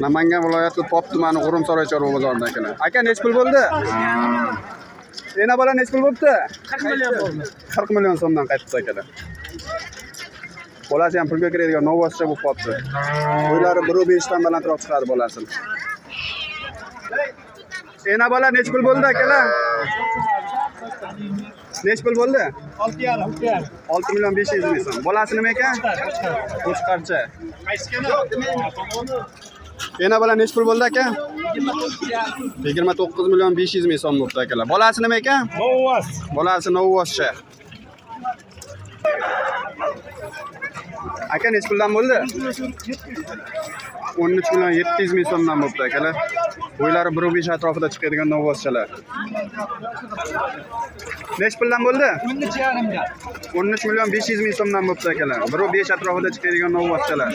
Namangan viloyati Pop tumani G'urumsaroy chorva bozorida, akalar. Aka, nechi pul bo'ldi? Ena bola nechi pul bo'pti? 40 million bo'ldi. 40 million so'mdan qaytibdi, akalar. Bolasi ham pulga kiradigan novvoscha bo'lib qolibdi. Bo'ylari 1.5 dan balandroq chiqadi bolasini. Ena bola nechi pul bo'ldi, akalar? Nechi pul bo'ldi? 6,5. 6 million 500 ming so'm. Bolasi nima ekan? Qo'chqarcha. Ena bola nechi pul bo'ldi, aka? 29 million 500 ming so'm bo'pti, akalar. Bolasi nima ekan? Novvos. Bolasi novvoscha. Aka, nechi puldan bo'ldi? 13 million 700 ming so'mdan bo'pti, akalar. Bo'ylari 1.5 atrofida chiqadigan novvoschalar. Nechi puldan bo'ldi? 13,5 ga. 13 million 500 ming so'mdan bo'pti, akalar. 1.5 atrofida chiqadigan novvoschalar.